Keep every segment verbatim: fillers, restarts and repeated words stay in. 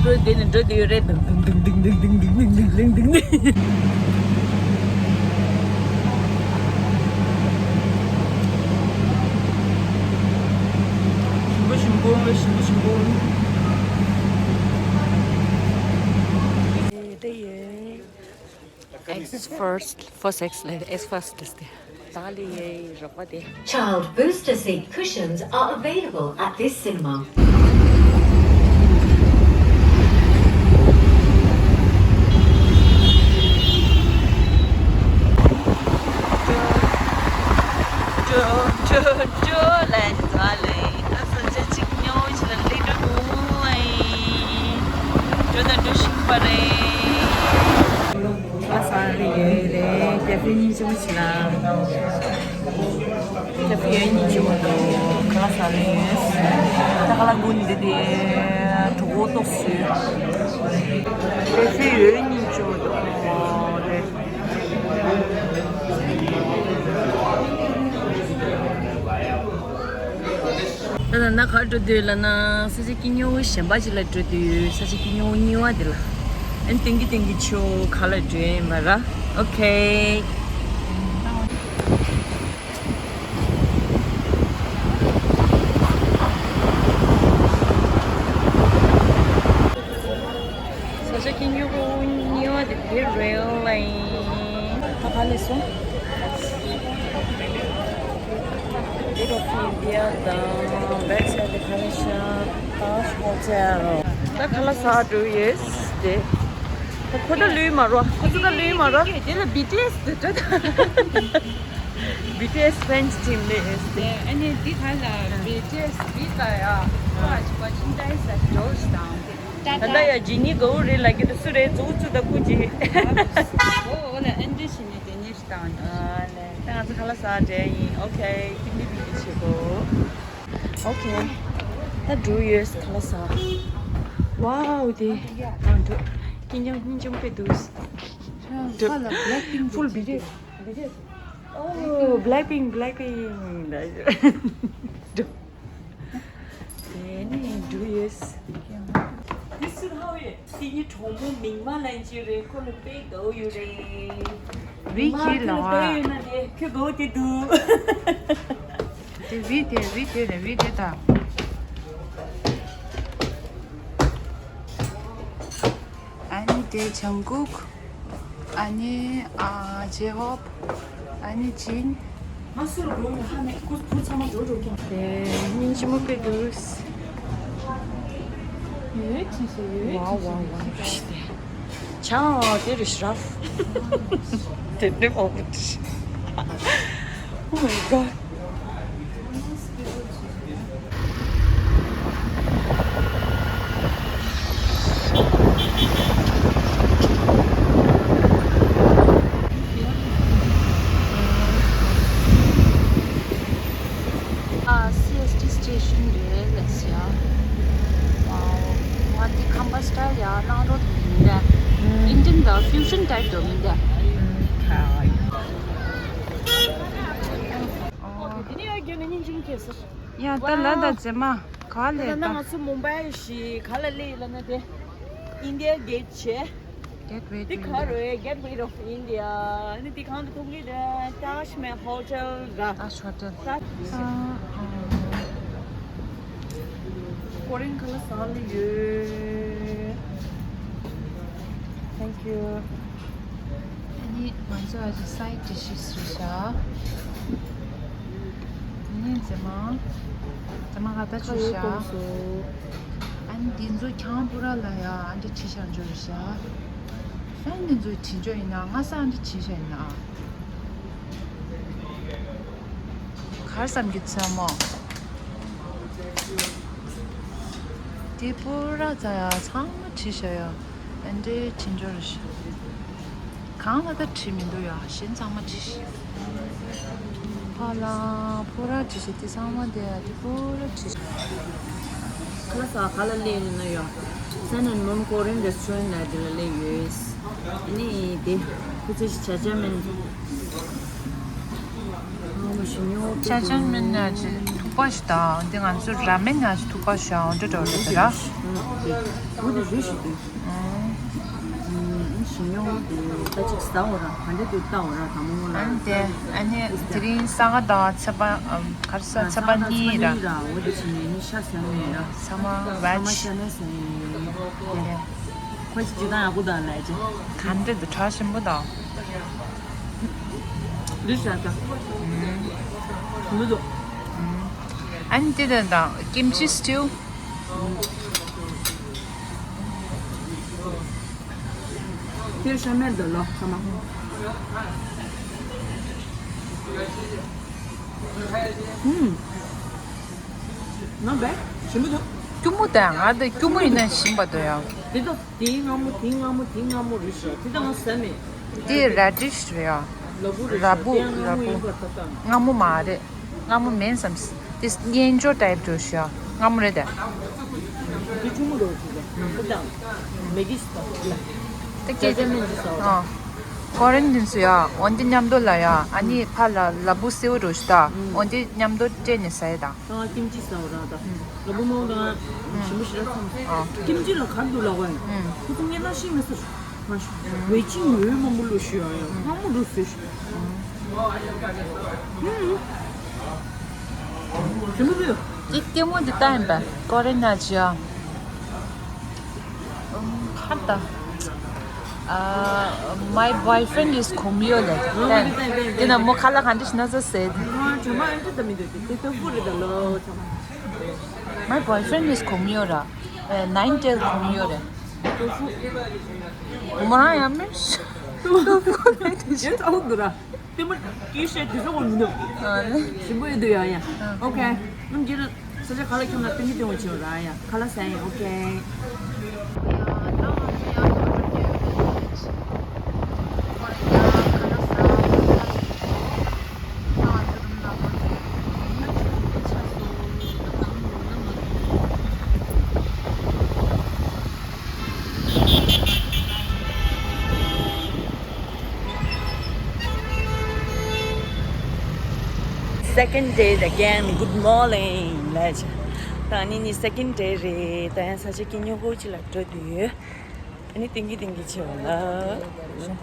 འགྲོ་དེ་ནི་འགྲོ་དེ་ཡོད་རེད། དུང་དུང་དུང་དུང་དུང་དུང་དུང་དུང་དུང་དུང་། ཞིམ་པོ་ཞིམ་པོ་ཞིམ་པོ་ཞིམ་པོ། དེ་ཡོད། X first, first X ལས། X first ལས་ཏེ། ད་ལི་ཡའི་རོགས་པ་དེ། Child booster seat cushions are available at this cinema. ཅོ་ཅོ་ཅོ་ལས་ད་ལི་ད་ས་ཆ་གཅིག་ཉོ་ཆི་ལ་ལི་ཏུ་ཨུ་ཨེ། ཅོ་ད་ཏུ་ཤིང་པ་རེད། ཁ་ལག་ཟ་ལི་ཡོད་རེད། ཀེ་ཧྥེ་སྙིང་རྗེ་མོ་ཞིག་ལ། ཀེ་ཧྥེ་ཡོད་སྙིང་རྗེ་མོ་འདུག་ཁ་ལག་ཟ་ལི་ཡོད། ད་ཁ་ལག་འགུ་འདི་དེ་གྲོད་ཁོག་ཏོག་ཙམ་ཞུ། ཀེ་ཧྥེ་ཡོད་སྙིང་རྗེ་མོ་འདུག་ཨོ་རེད། ད་ད་ད་ག་འགྲོ་འདོད་ལ་ན། ས་ཆ་སྐྱིད་ཉོ་གཞན་པ་ཅིག་ལ་འགྲོ་འདོད་ཡོད། ས་ཆ་སྐྱིད་ཉོ་གཉིས་པ་དེ་ལ། ཨན་ཏིང་གི་ཏིང་གི་ཆོ་ག་ལ་འགྲོ་ཡིན་པ་ར། ཨོ་ཁེ། ས་ཆ་སྐྱིད་ཉོ་གཉིས་པ་དེ་དེ་རེད་ལ་ཡིན། ད་ག་ལས་སོང་། Gate of India དང་back side དེ་ག་ལ་ཤ་Taj Hotel། ད་ཁ་ལག་ཟ་འགྲོ་ཡོད་དེ། ད་ཁོ་ད་ལུས་མ་རོ། ཁོ་ཚོ་ད་ལུས་མ་རོ། དེ་ལ་བི་ཊི་ཨེས་དེ་འདྲ་ད། བི་ཊི་ཨེས་French team ལས་ཨེས་དེ། ཨ་ནི་འདི་ག་ལ་བི་ཊི་ཨེས་བི་ད་ཡ། ཁོ་ཨ་ཅི་པ་ཅིན་ཏའི་ས་ཇོར་ཇི་ཏའུན་དེ། ད་ད་ཡ་ཇི་ནི་གའུ་རེད་ལ་གི་ད་སུ་རེད་ཙུ་ཙུ་ད་ཁུ་ཅི། ཨོ་ཨོ་ལ་ཨན་ཌི་ཤི་ནི་དེ་ནི། ཨ་ལེ། ད་ང་ཚོ་ཁ་ལག་ཟ་འདྲ་ཡིན། ཨོ་ཁེ། ཏིང་ཏིང་ཏིང་ཏིང་བྱེད་དགོས། ཨོ་ཁེ། ད་འགྲོ་ཡོད་ཁ་ལག་ཟ། ཝའོ་དེ། ཨ་འགྲོ། ཀིན་ཀྱང་སྙིང་རྗེ་མོ་དཔེ་འདུག Full B T S B T S. Oh, Blackpink, Blackpink. འགྲོ། དེ་ནས་འགྲོ་ཡོད། དེ་ནི་གྲོགས་མོ་མིང་མ་ལན་ཅི་རེད། ཁོ་ལ་དཔེ་དགའ་བོ་ཡོད་རེད། བི་ཁྱི་ལ་མིང་མ་ཁོ་ལ་དཔེ་ཡོད་ན་དེ་ཁྱོད་དགའ་བོ་དེ་འདུག་དེ་བི་དེ་བི་དེ་རེད། བི་དེ་ད། ཨ་ནི་དེ་ཇང་གུག་ཨ་ནི་ཨ་ཇེ་ཧོབ། ཨ་ནི་ཇིན། ང་སུ་ལ་འགྲོ་ཡོང་ཧ་མེད། ཁོ་ཁོ་ཚང་མ་འགྲོ་འགྲོ་ཀྱང་། དེ་སྙིང་རྗེ་མོ་དཔེ་འདུག་ཡོད་ཅི་ཟེར་ཡོད་ཅི་ཟེར། ཆང་དེ་རུ་ཤི་རབ། དེ་འདྲ་མང་པོ་འདུག Oh my god. ཨ། སི་ཨེས་ཊི་སི་ཊེ་ཤན་རེད་ལབ་ཤག་ཝའོ། ང་འདི་ཁམས་པ་སི་ཊལ་ཡ་གནང་རོགས་དང་མིན་པས། ཨིན་ཌི་ཡན་དང་ཕིའུ་ཤན་ཊའིབ་དང་མིན་པས། ཨོ་ཁེ། དེ་ནས་ཡར་རྒྱབ་ནས་སྙིང་རྗེ་མོ་སྐྱེས་སོང་། ཡ་ད་ལ་ད་ཝའོ། རྗེས་མ་ག་ལེ། ད་ད་ང་ཚོ་མུམ་བྷའི་ཞིག་ག་ལ་སླེབས་ལབ་ན་དེ་India Gate བྱས། Gateway འདི་to ག་India རེད། Gateway of India། ཨ་ནི་འདི་གང་དུ་ཐུག་གི་རེད། Taj Mahal Hotel ག Taj Hotel ད། ཨ་ཨ། ཀོ་རིན་ག་ལ་ཟ་ལ་ཡོད། Thank you། ཨ་ནི་ང་ཚོ་ཨ་ཅེ་སའི་ཌི་ཤིས་རེད་ཤག་ཨ་ནི་རྗེས་མ། རྗེས་མ་ག་ད་ཁ་བྱུས་ཡོད་ཤག་གོང་སོ། ཨ་ནི་འདི་ཚོ་ཁྱང་པུ་ར་ལ་ཡ་ཨ་འདྲ་བྲིས་བཞག་འཇོག་རེད་ཤག་ཨ་ནི་འདི་ཚོ་བྲིས་འཇོག་ཡིན་ན་ང་ས་ཨ་འདྲ་བྲིས་བཞག་ཡིན་ན། གར་བསམ་གྱི་ཚོད་མོ། དེ་པུ་ར་ཙ་ཡ་ཚང་མ་བྲིས་བཞག་ཡ། ཨ་འདྲའི་བྲིས་འཇོག་རེད་ཤག་གང་ལ་ད་བྲིས་མི་འདུག་ཡ། གཞན་ཚང་མ་བྲིས་ཤག་ཕ་ལ་པུ་ར་བྲིས་ཤག་དེ་ཚང་མ་དེ་ཡ་དེ་པུ་ར་བྲིས་ཤག་ཁ་ལག་ཟ་ག་ལ་སླེབས་ཡོད་ན་ཡ། Sun and Moon Korean Restaurant ལ་དེ་ལ་སླེབས་ཡོད། ཨ་ནི་དེ་ཁོ་ཚོ་ཞིག་ཇ་ཇ་མིན། ཨ་མ་ཞིག་ཉོ། ཇ་ཇ་མིན་ན་ཅི། པ་ཞིག་དང་འདི་ང་ཚོ་ར་མེན་ང་ཞིག་ཐུག་པ་ཞིག་འོན་ཏེ་འགྲོ་རེད་ར། འུ་དེ་རུ་ཞིག་དེ། ཞིང་ཡོང་དེ་ད་ཅིག་ཟ་འོ་ར་ག་འདྲ་དུ་ལྟ་འོ་ར་ད་མོ་མོ་ལ། ཨ་ནི་དེ་ཨ་ནི་དེ་རིང་ས་ག་དང་ཚེས་པ་གར་ས་ཚེས་པ་གཉིས་ར། འོ་དེ་ཞིང་ཡོང་ནི་ཤ་ཟ་ནི་ར། ཚ་མ་ཚ་མ་ཤ་ནས་ཟ་ནི་ར། ཁོ་ཅིག་ཇི་ལྟར་ཡག་པོ་དང་ལས་ཅི། ག་འདྲ་དུ་ཁྲག་ཞིམ་པོ་དང་། འདི་ཤ་ཟ། མི་འདུག་ཨ་ནི་དེ་དང་དང་ཀིམ་ཅི་སི་ཊིའུ། དེ་ཤ་མེད་འདུག་ལོ་ཚང་མ། ཨུམ། ནོ་བེ། ཞིམ་པོ་འདུག་སྐྱུར་མོ་དང་ང་དང་སྐྱུར་མོ་ཡིན་ན་ཞིམ་པ་འདུག་ཡ། དེ་དང་དེའི་མངར་མོ་དེའི་མངར་མོ་དེའི་མངར་མོ་རེད་ཤག་དེ་དང་ང་ཟ་མེད། དེ་ར་ཌིཤ་རེད་ཡ། ལ་ཕུག་རེད་ཤག་ར་ཕུག་དེ་ཡང་མངར་ར་མོ་ཡིན་ཕུག་པར་ཐག་ཐག་མངར་མོ་མ་རེད། མངར་མོ་མིན་བསམ། དེ་གཡས་འཇོག་ཊའིབ་འགྲོ་ཤག་མངར་མོ་རེད་དེ། དེ་ཆུང་མོ་རེད་ཤག་དེ་དང་མེ་གི་ཞིག་དང་དེ་ལ། དེ་ཀྱེ་ཀྱེ་མིན་ཅི་ཟ་བ། ཨ། ཀོ་རན་དེ་ཚོ་ཡ་འོན་ཏེ་མཉམ་དུ་ལ་ཡ་ཨ་ནི་ཕ་ལ་ལ་ཕུག་སེའུ་འགྲོ་ཤག་ད་འོན་ཏེ་མཉམ་དུ་སྤྲད་ནས་ཟ་ཡ་དང་། ང་ཀིམ་ཅི་ཟ་བ་རང་དང་། ལ་ཕུག་མོ་དང་ཞིམ་པོ་ཞེ་དྲག་ཚང་། ཨ། ཀིམ་ཅི་ལ་ག་འདུག་ལབ་པ་ཡིན། ཁོ་ཚོ་སྔན་ན་ཤེས་མི་སྲིད། ང་ཤེས། ཝེ་ཅིང་ཡོད་མང་པོ་ལོ་ཞུ་ཡ་ཡ་སྔ་མོ་འགྲོ་ཟེར་ཤི། ཞིམ་པོ་འདུག་དེ་ལྟད་མོ་འདི་ལྟ་ཡིན་པ་ཀོ་རེ་ན་ཅི་ཡ། ཁ་ད། My boyfriend is ཁོམ་ཡོ་ལེ། དེ་ན་མོ་ཁ་ལ་ག་འདྲ་ཞིག་ན་ཟེར་ཟེར། ང་ཇོ་མ་ཨེ་འདྲ་ད་མི་འདུག་དེ་དེ་ཏོ་ཧྥུ་རེད་ད་ལོ་ཚང་མ། My boyfriend is ཁོམ་ཡོ་ར། ནའིན་ཊེལ་ཁོམ་ཡོ་རེད། ཏོ་ཧྥུ། ངོ་མ་རང་ཡང་མིན། ཏོ་ཧྥུ་ཁོམ་ཡོ་དེ་ཞིག་ཨོ་འདུག་ར། དེ་མ་དེའི་ཤེས་དེ་ཚོ་ངོ་མི་འདུག་ཨ་ནི། ཞིམ་པོ་ཡོད་འདུག་ཡང་ཡང་། ཨོ་ཁེ། ནམ་རྒྱུན་ས་ཆ་ག་ལ་ཁྱོད་ལ་སྟོན་གྱི་སྟོན་བ་བྱེད་ར་ཡ། ཁ་ལག་ཟ་ཡིན། ཨོ་ཁེ། Second day again. Good morning. ལས། ད་ནི་ནི་second day རེད། ད་ཡང་ས་ཆ་སྐྱིད་ཉོ་ཧོ་ཅི་ལ་འགྲོ་དུས། ཨ་ནི་ཏིང་གི་ཏིང་གི་ཆེ་བ་ལ། ཞོགས་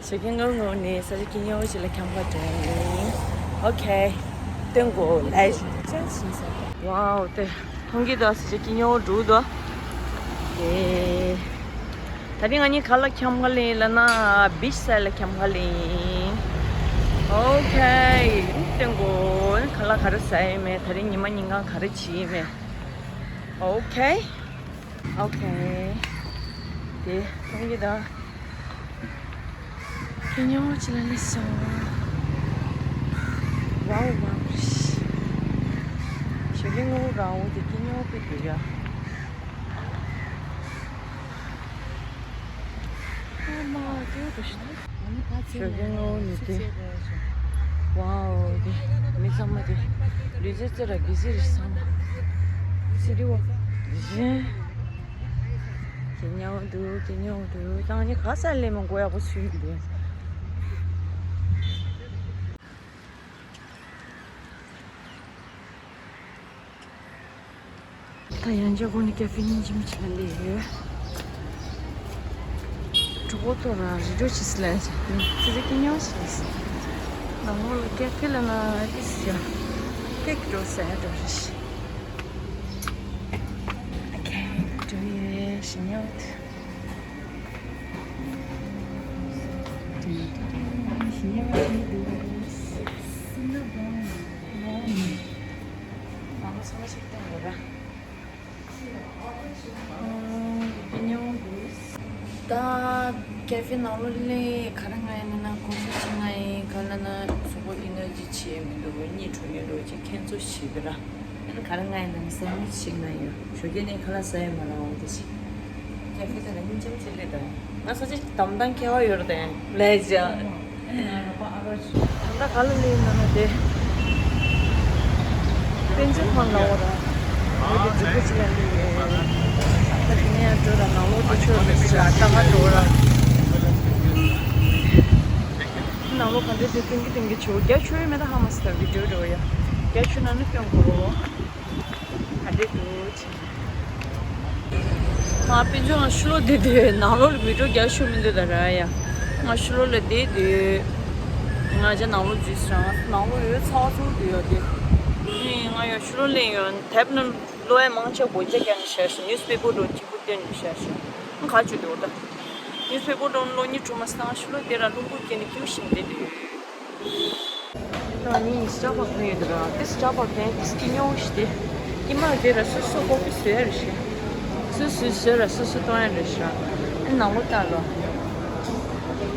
ཀས་སྔོན་སྔོན་ནས་ས་ཆ་སྐྱིད་ཉོ་ཅིག་ལ་འཁྱམ་ག་འགྲོ་ཡིན། ཨོ་ཁེ། སྟོན་གོ་ལས། ཅན་ཞིག་ཟེར། ཝའོ་ཏེ། ཁོང་གིས་ད་ས་ཆ་སྐྱིད་ཉོ་འགྲོ་འདུག་ཨེ། ད་རིང་ང་གཉིས་ག་ལ་འཁྱམ་ག་ལེན་ལ་ན་བིཆ་སའིཌ་ལ་འཁྱམ་ག་ལེན། ཨོ་ཁེ། སྟོན་གོ་ག་ལ་ག་རེ་ཟ་ཡིན་མེད། ད་རིང་ཉི་མ་ཉིན་གང་ག་རེ་བྱེད་ཡིན་མེད། ཨོ་ཁེ། ཨོ་ཁེ། དེ་ཁོང་གིས་ད། སྐྱིད་ཉོ་ཅིག་ལ་སླེབས་སོང་། ཝའོ་ཝའོ། ཞོགས་ཀས་སྔ་པོ་རང་འོ་དེ་སྐྱིད་ཉོ་དཔེ་འདུག་ཡ། ཨ་མ་སྐྱིད་པོ་འདུག་ཤི་ན། ཞོགས་ཀས་སྔ་པོ་ནས་དེ། ཝའོ་དེ་མི་ཚང་མ་དེ་ལུས་རྩལ་རྩེད་ར་གི་ཟི་རི་སང་། ཟི་རི་བ། ཟི། སྐྱིད་ཉོ་འདུག་སྐྱིད་ཉོ་འདུག་ད་ནི་ག་ས་ལས་མི་མགོ་ཡག་པོ་ཚུད་ཡོད་འདུག་ད་ཡང་ཅག་གོ་ནི་ཀ་ཕེ་ཉིན་ཅིམ་ཆ་ལེ་ཡོད། གྲོགས་པོ་ཏོ་ར་རི་འགྲོ་ཆི་སི་ལ་ཡ་ཆ་ཙི་ཙི་སྐྱིད་ཉོ་ཆི་ལ་སི། ནང་ལོགས་ལ་ཀ་ཕེ་ལ་ན་ཨི་སི་ཡ། ཀེག་འགྲོ་ཟ་ཡ་འགྲོ་རེ་ཤི། ཨ་ཁེ་འགྲོ་ཡོད་ཤི་ཉོ། ད་ཀེ་ཧྥེ་ནང་ལོགས་ལ་ག་རེ་ང་ཡིན་ན་ཀོ་ཧྥི་ཅིག་ང་ཡིན། ག་ལ་ན་གཟུགས་པོ་ཨི་ནར་ཇི་ཆེ་མི་འདུག་གཉིད་བྲོ་ཉལ་འགྲོ་ཅིག་ཁྱེད་ཚོ་ཞིག་གི་ར། ཨ་ནི་ག་རེ་ང་ཡིན་ན་སེན་ཝིཆ་ཞིག་ང་ཡོད། ཞོགས་ཀས་ནས་ཁ་ལག་ཟ་ཡི་མ་རང་འོང་དེ་ཞིག་ཀེ་ཧྥེ་དེ་ལ་སྙིང་རྗེ་མོ་ཅིག་སླེབས་དང་། ང་ས་ཆ་དམ་དང་ཁེ་བ་ཡོད་རེད་དེ་ལས་ཅི། ད་ལྟ་ག་ལ་སླེབས་ཡིན་ན་ན་དེ། པན་ཇ་ཁང་ལ་འོ་ར། འོ་དེ་རྫིག་པོ་ཅིག་ལ་སླེབས་ཡོད། ད་དེ་ནས་ཡར་འགྲོ་ར་ནང་ལོགས་དེ་ཆོས་རེད་ཟེར་ར་ད་ག་འགྲོ་ར། ནང་ལོགས་ག་འདྲ་དེ་ཏིང་གི་ཏིང་གི་ཆོས་རྒྱ་ཆོས་མེད་ད་ཧ་མ་སི་ད་བི་ཌིའོ་འགྲོ་ཡ། རྒྱ་ཆུ་ནང་ནས་སྐྱོན་དགོས་རོ། ག་འདྲས་འདུག་ཅེས། ང་དཔེ་ཆུང་ང་ཕྱི་ལོགས་བསྡད་དུས་ནང་ལོགས་ལ་མི་འགྲོ། རྒྱ་ཆུ་མི་འདུག་ད་ར་ཡ། ང་ཕྱི་ལོགས་ལ་བསྡད་དུས། ང་ཅག་ནང་ལོགས་འཛུལ་སོང་། ནང་ལོགས་ཡོད་ཚ་བ་ཚ་པོ་འདུག་ཡ་དེ། ནི་ང་ཡང་ཕྱི་ལོགས་ལ་ཡོང་དེབ་ནང་ཀློག་ཡ་མང་ཆེ་སྒོ་ལྕགས་བརྒྱབ་ནས་བཞག་སོང་། ནིའུ་སི་པེ་པར་འདྲ་བོ་གཅིག་པུ་བསྟན་ནས་བཞག་སོང་། ང་ག་བྱེད་འདུག་ད། ནིའུ་སི་པེ་པར་འདྲ་བོ་ཀློག་སྙིང་བྲོ་མ་སོང་། ཕྱི་ལོགས་དེ་ར་རླུང་བུ་བརྒྱབ་ནས་ཁྱིའུ་བཞིན་བསྡད་དུས། ད་ནི་སི་ཊར་བྷག་སི་ཕེབས་ཡོད་དུས་ར། དེ་སི་ཊར་བྷག་སི་དེ་དེ་སི་ཀི་ཉོ་ཞིག་དེ། ཀི་མ་དེ་ར་སོ་སོ་ཀོ་ཕི་བཟོས་རེད་ཤག་སོ་སོས་བཟོས་ར་སོ་སོ་གཏོང་ཡ་རེད་ཤག་ཨེ་ནང་ལོགས་ལྟ་ལོ།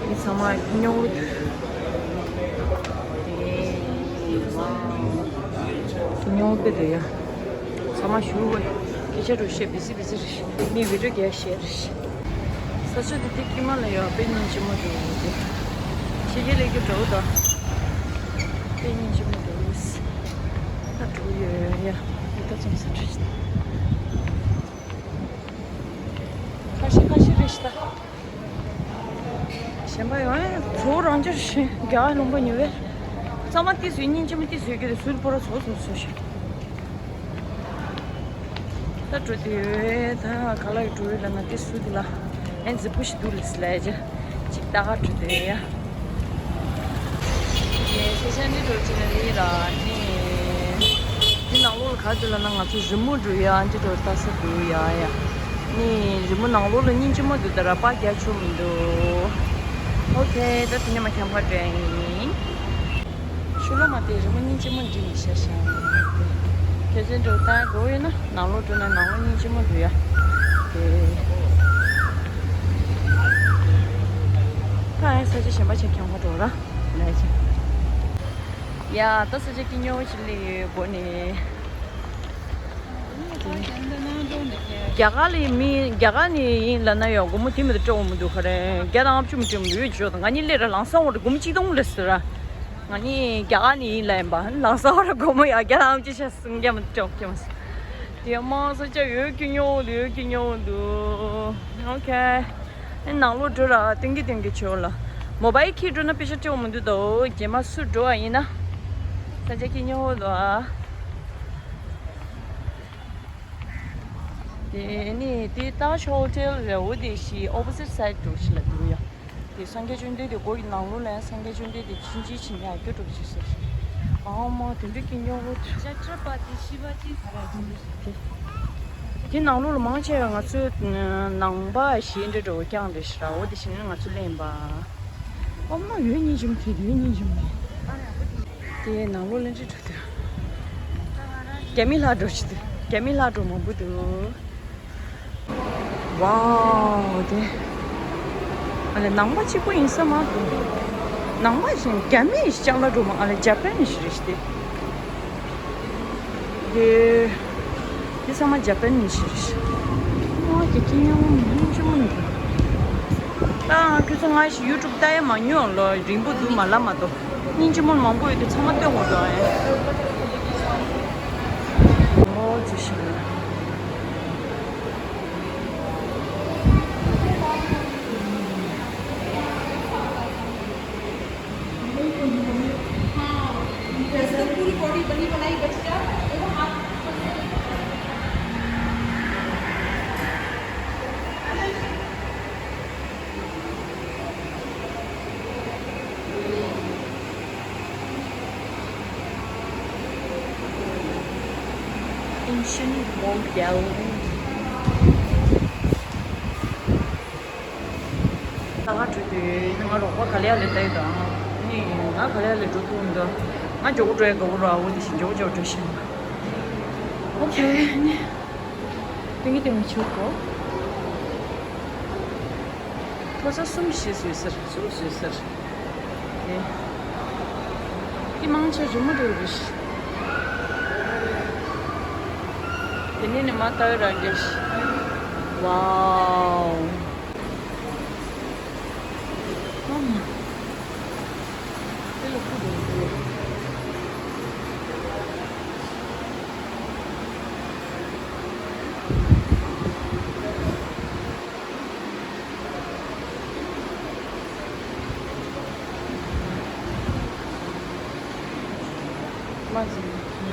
མི་ཚང་མ་ཉོ། དེ་ཉོ་གི་འདུག་ཡ། ཚང་མ་ཞུ་བས་སྐད་ཆ་འདྲ་བཤད་བི་སི་བི་སི་རེད། མི་བི་ཌིའོ་རྒྱག་བཤད་རེད། ས་ཆ་དེ་དེ་ཀི་མ་ལ་ཡོད། དཔེ་སྙིང་རྗེ་མོ་འདུག་དེ། ཕྱི་རྒྱལ་ལས་རྒྱུ་འདྲ་བོ་དང་། དཔེ་སྙིང་རྗེ་མོ་འདུག་ད་འགྲོ་ཡོད་ཡ། ཡི་ད་ཙམ་ས་འགྲོ་ཤི། ཁ་ཤས་ཁ་ཤས་རེད་ཤི་ད། གཞན་པ་ཡོང་ཨེ་ཚོ་རང་ཅིར་ཤི་རྒྱ་ལུང་པ་ཉོ་བས། ཚང་མ་ཏི་སུའི་སྙིང་རྗེ་མོ་ཏི་སུའི་གི་སུལ་པོ་ར་ཚོ་ཚོ་ཚོ་ཤི། ད་འགྲོ་དུས་ད་ག་ལ་ཡི་འགྲོ་ཡི་ལ་ན་ཏི་སུ་དི་ལ་ཨེ་རྫི་པོ་ཞིག་འདུག་ལེ་སི་ལ་ཡ་ཅི་ཅིག་ད་ག་འགྲོ་དུས་ཡ། ངས་ཤེས་བྱ་འདི་འགྲོ་ཅི་ན་ལི་ར་ནི། འདི་ནང་ལོགས་ལ་ག་འདུག་ལ་ན་ང་ཚོ་རི་མོ་འགྲོ་ཡ་འདི་འགྲོ་ལྟ་ས་འདུག་ཡ་ཡ། ནི་རི་མོ་ནང་ལོགས་ལ་སྙིང་རྗེ་མོ་འདུག་ད་ར་པ་རྒྱ་ཆུ་མི་འདུག་ཨོ་ཁེ། ད་དེ་ནས་མ་ཁྱམ་ཁ་འདྲ་ཡིན། ཤུ་ལོ་མ་དེ་རི་མོ་སྙིང་རྗེ་མོ་འདི་མི་ཤ་ཤ། ཁྱེད་ཚོའི་འགྲོ་སྟངས་འགྲོ་ཡོད་ན་ནང་ལོགས་འགྲོ་ན་ནང་ལོགས་སྙིང་རྗེ་མོ་འདུག་ཡ། དེ། ད་ཨེ་ས་ཆ་གཞན་པ་ཆ་ཁྱམ་ཁ་འགྲོ་ར། ལས་ཆ། ཡ་ད་ས་ཆ་སྐྱིད་ཉོ་ཅིག་ལས་ཡོད་སྒོ་ནས། རྒྱ་གར་ལ་མི་རྒྱ་གར་ནས་ཡིན་ལབ་ན་ཡང་སྒོར་མོ་དེ་མི་འདྲ་སྤྲད་འོང་མི་འདུག་ག་རེ་བརྒྱ་དང་ལྔ་བཅུ་མི་སྤྲད་མི་འདུག་ཡོད་ཆོག་ད་ང་གཉིས་སླེབས་ར་ལང་སང་བར་སྒོར་མོ་གཅིག་སྟོང་ལས་ཟེར་ར། ང་གཉིས་རྒྱ་གར་ནས་ཡིན་ལབ་ཡིན་པ་ལང་སང་བར་སྒོར་མོ་ཡ་བརྒྱ་དང་ལྔ་བཅུ་ཤ་སུམ་བརྒྱ་མི་འདྲ་སྤྲད་འོང་ཁྱེད་མ་སོང་། དེ་མང་ས་ཆ་ཡོད་ཀྱི་ཉོ་འོང་དུ་ཡོད་ཀྱི་ཉོ་འོང་དུ། ཨོ་ཁེ། ཨེ་ནང་ལོགས་འགྲོ་ར་ཏིང་གི་ཏིང་གི་ཆོག་ལ། མོ་བའི་ཁྱི་འགྲོ་ན་པེ་ཤ་སྤྲད་འོང་མི་འདུག་ད་འོ་རྗེས་མ་སུ་འགྲོ་བ་ཡིན་ན། ས་ཆ་སྐྱིད་ཉོ་འོང་དུ་ཨ། དེ་ནི་དེ་ཏཱཇ་ཧོ་ཊེལ་རེད། འོ་དེ་ཞིག་ཨོ་པོ་སིཊ་སའིཌ་འགྲོ་ཞིག་ལ་འདུག་ཡ། དེ་སངས་རྒྱས་བཅོམ་ལྡན་འདས་སྒོ་གི་ནང་ལོགས་ལ་ཡང་སངས་རྒྱས་བཅོམ་ལྡན་འདས་ཕྱིན་ཅི་ཕྱིན་ཡ་སྐྱོ་གྲོགས་ཅིག་ཟེར། ཨ་མ་དེ་འདྲ་སྐྱིད་ཉོ་བོ། དེ་དེ་ནང་ལོགས་ལ་མང་ཆེ་བ་ང་ཚོའི་ནང་པ་ཞེ་འདྲ་འགྲོ་རྐྱང་རེད་ཤག་འོ་དེ་བཞིན་ང་ཚོ་གླེན་པ། ཨོ་མ་ཡོད་སྙིང་རྗེ་མོ་དེ་ཡོད་སྙིང་རྗེ་མོ་དེ། དེ་ནང་ལོགས་ལ་འདྲི་འགྲོ་དེ། རྒྱ་མི་ལྷག་འགྲོ་ཆེ་དེ། རྒྱ་མི་ལྷག་འགྲོ་མང་པོ་འདུག་ཝའོ་དེ། ཨ་ལེ་ནང་པ་གཅིག་པུ་ཡིན་ས་མ་འདུག་ནང་པ་ཞིག་རྒྱ་མི་ཞིག་ལྕང་ལ་འགྲོ་མ་ཨ་ལེ་ཇ་པན་ཞིག་རེད་ཤག་དེ། དེ། དེ་ཚང་མ་ཇ་པན་མི་ཞིག་རེད། ཨོ་དེ་ཀྱི་ཉོ་མི་ཆུང་མོ་འདུག་ད་ཁྱོད་ཚོ་ང་ཞིག་ཡུ་ཊུབ་ལྟ་ཡ་མ་ཉོ་ལོ། རིང་པོ་འདུག་མ་ལབ་མ་གཏོགས། སྙིང་རྗེ་མོ་མང་པོ་ཡོད་དུས་ཚང་མ་སྟོན་དགོས་འདུག་ཨ། ཨོ་ཙི་ཞིག་ལ། हाँ, पूरी बॉडी बनी बनाई बच गया। देखो हाथ। Ancient Mongol ད་ག་འགྲོ་དུས་ང་རོགས་པ་ག་ལེ་ཡ་ལེ་ལྟ་ཡི་དང་། ནི་ང་ག་ལེ་ཡ་ལེ་འགྲོ་ཐུབ་མི་འདུག་ང་མགྱོགས་པོ་འགྲོ་ཡ་དགའ་པོ་ར། འོ་དེ་བཞིན་མགྱོགས་མགྱོགས་འགྲོ་བཞིན་པ། ཨོ་ཁེ་ནི། ཏིང་གི་ཏིང་གི་ཆུ་གོ། མཐོ་ས་གསུམ་བཞི་བཟོས་ཟེར། གསུམ་བཟོས་ཟེར། དེ། དེ་མང་ཆེ་རི་མོ་འདྲ་རེད། དེ་ནས་ནི་མ་ལྟ་བའི་རང་རྒྱལ་ཞིག་ཝའོ། ཨ་མ། དེ་ལ་ཁུ་འདུག་མ་ཟིན།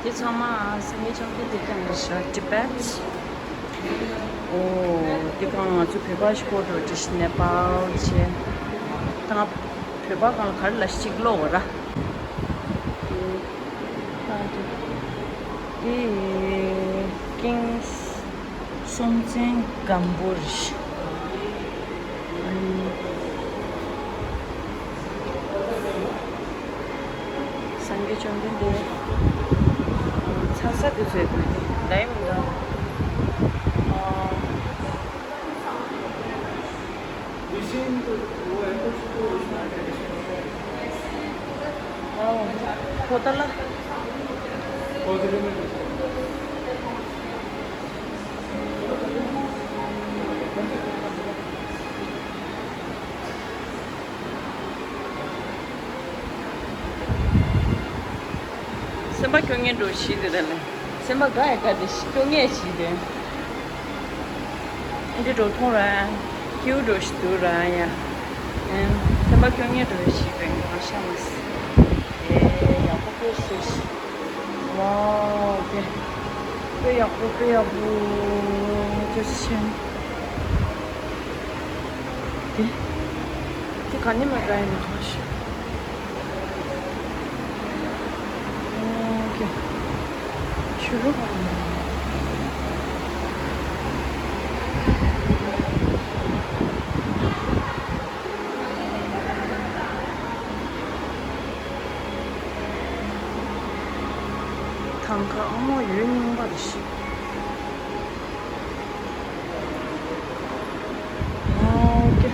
དེ་ཚང་མ་སངས་རྒྱས་བཅོམ་ལྡན་འདས་ཀྱང་རེད་ཤག Tibet། ཨོ། དེ་གང་ང་ཚོ་བོད་པ་ཞིག་སྐོར་འགྲོ་དྲི་ནེ་པཱལ་བྱས། ད་ང་བོད་པ་གང་ལ་ག་རེ་ལ་ཞིག་ལོག་བ་ར། དེ་ཀིང་སྲོང་བཙན་སྒམ་པོ་རེད། སངས་རྒྱས་བཅོམ་ལྡན་འདས་ཚ་ས་དེ་ཚོའི་དུས་དེ་ལའི་མི་འདུག་ཨོ། ཕོ་ཏ་ལ། སེམས་པ་སྐྱོ་ངེས་འགྲོ་ཞིག་དེ་ལ་ལས། སེམས་པ་དགའ་ཡ་དགའ་དེ་ཞིག་སྐྱོ་ངེས་ཞིག་དེ། འདི་འགྲོ་ཐོང་ར། ཁྱིའུ་འགྲོ་ཞིག་འདུག་ར་ཡ། ཨེ། སེམས་པ་སྐྱོ་ངེས་འགྲོ་ཞིག་དེ་ང་ཤ་མ་སི། ཨེ། ཡག་པོ་དཔེ་སྲིད། ཝའོ། དེ་དཔེ་ཡག་པོ་དཔེ་ཡག་པོ། ཅི་ཞིག་དེ། དེ་ག་ནས་མ་འདྲ་ཡིན་མཐོང་ཤག་ཨོ་ཀེ། ཆུ་རུ་བ་ནི། ཐང་ཀ་ཨ་མོ་ཡོད་རྙིང་པ་རེད་ཤག་ཨོ་ཀེ།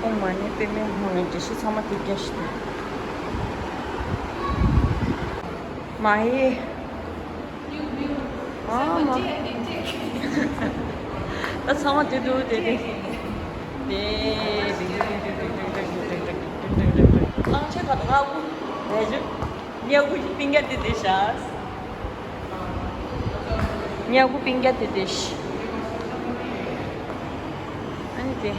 ཨོཾ་མ་ཎི་པདྨེ་ཧཱུྃ་ནས་འདྲེ་ཤི་ཚང་མ་དེ་རྒྱས་ཤིག་མ་ཧེ། ཨ་མ། ད་ཚང་མ་དེ་འདུག་དེ་དེ། དེ་དེ། གླང་ཆེན་ཁ་དོག་ཨ་ཁུ། རེ་ཞུ། ཉལ་ཁུ་པིང་རྒྱ་དེ་དེ་ཤ། ཉལ་ཁུ་པིང་རྒྱ་དེ་དེ་ཤ། ཨ་ནི་དེ།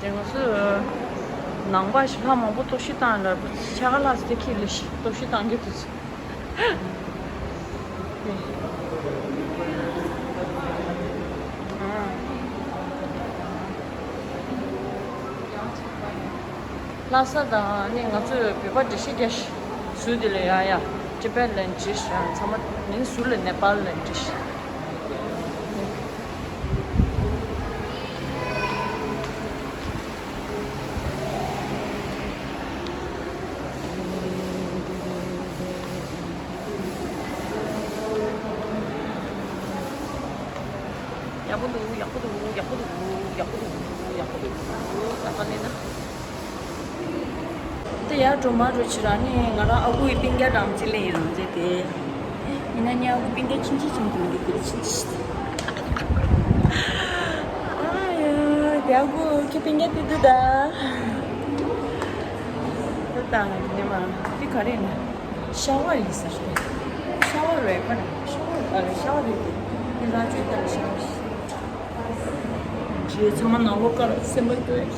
དེ་ང་ཚོས་ནང་པ་ཞིག་ལྷ་མང་པོ་གཏོར་བཤིག་བཏང་ལ་ཕྱག་ལ་སྟེ་ཁྱི་ལ་ཞིག་གཏོར་བཤིག་བཏང་གི་འདུག་ལྷ་ས་དང་ནི་ང་ཚོས་བོད་པ་འདྲེ་ཤི་རྒྱ་ཞིག་ཟུར་དེ་ལ་ཡ་ཡ་ཊི་པེ་ཊི་ལན་འདྲེ་ཤི་ཚང་མ་ནི་ཟུར་ལ་ནེ་པཱལ་ལན་འདྲེ་ཤི། ཡག་པོ་འདུག་ཡག་པོ་འདུག་ཡག་པོ་འདུག་ཡག་པོ་འདུག་ཡག་པོ་འདུག་གསར་པ་ལེན་ན། དེ་ཡར་འགྲོ་མར་འགྲོ་བྱེད་ར་ནི་ང་རང་ཨ་ཁུའི་སྤུན་ཀྱག་རང་གཅིག་ལེན་ཡིན་རང་བྱས་ཏེ། ཡིན་ན་ནི་ཨ་ཁུ་སྤུན་ཀྱག་ཆུང་ཆུང་ཆུང་དུ་འདུག་གི་ཆུང་ཆུང་ཆུང་། ཨ་ཡ་དེ་ཨ་ཁུ་ཁྱོད་སྤུན་ཀྱག་དེ་འདུག་ད། ད་ད་ནི་མ་དེ་ག་རེ་ནི། ཤ་བ་ཡིན་ཟེར་ཏེ། ཤ་བ་རེད་པ་ནི། ཤ་བ་ཨ་རེད་ཤ་བ་རེད་དེ། དེ་ར་ཅོ་ད་ཤ་བ་ཞིག་རྗེས་ཚང་མ་ནང་ལོགས་ཀར་སེམས་པ་སྐྱོ་ཡོད།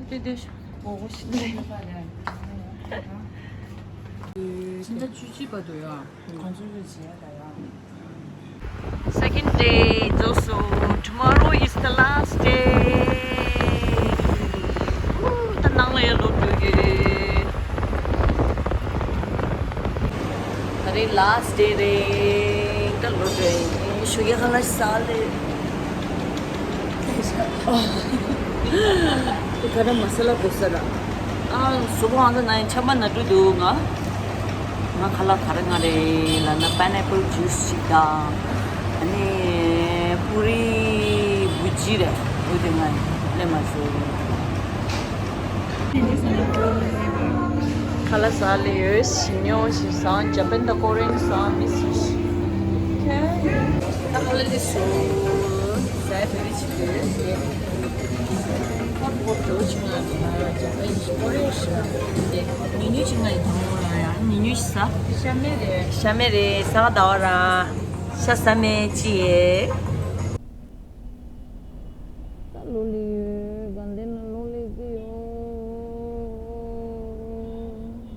དེ་དེ་དེ་ངོ་གོ་ཤི་ནས། ཕྱི་ཟླ་བཅུ་གཅིག་བར་དུ་ཡོད། གོང་ཚོད་བྱེད་ཡ་ད་ཡ། Second day རྫོགས་སོང་། Tomorrow is the last day. ད་ནང་ལ་ཡར་ལོག་འགྲོ་གི་རེད། ད་རེས་last day རེད། ད་ལོག་འགྲོ་ཡིན། ཞོགས་ཀས་ཁ་ལག་ཟ་ལེ། དེ་ག་རེ་མ་ས་ལ་བོ་ས་ར། ཨ་གཟུགས་པོ་ཨང་ད་ན་ཡིན་ཆམ་པ་ན་འགྲོ་འདུག་ང་། ང་ཁ་ལག་ག་རེ་ང་རེ་ལབ་ན་pineapple juice ཅིག་དང་། ཨ་ནི་པུ་རི་བུ་ཇི་རེད། འོ་དེ་ང་ལེན་མ་སོང་། ཁ་ལག་ཟ་ལེ་ཡོད། ཞིམ་ཉོ་ཞིག་ཟ། ཇ་པན་དང་ཀོ་རེན་ཟ་མི་སི། ད་ཁ་ལག་ལེ་སོ། ཟ་བེ་རི་ཆི་ལེ། ཉི་ཉི་ཅི་ང་ཡི་དང་བོ་ལ་ཡང་ཉི་ཉི་ཤི་ས། ཤ་མེ་རེ། ཤ་མེ་རེ་ས་ག་ཟླ་བ་ར། ཤ་ས་མེ་ཅི་ཡེ།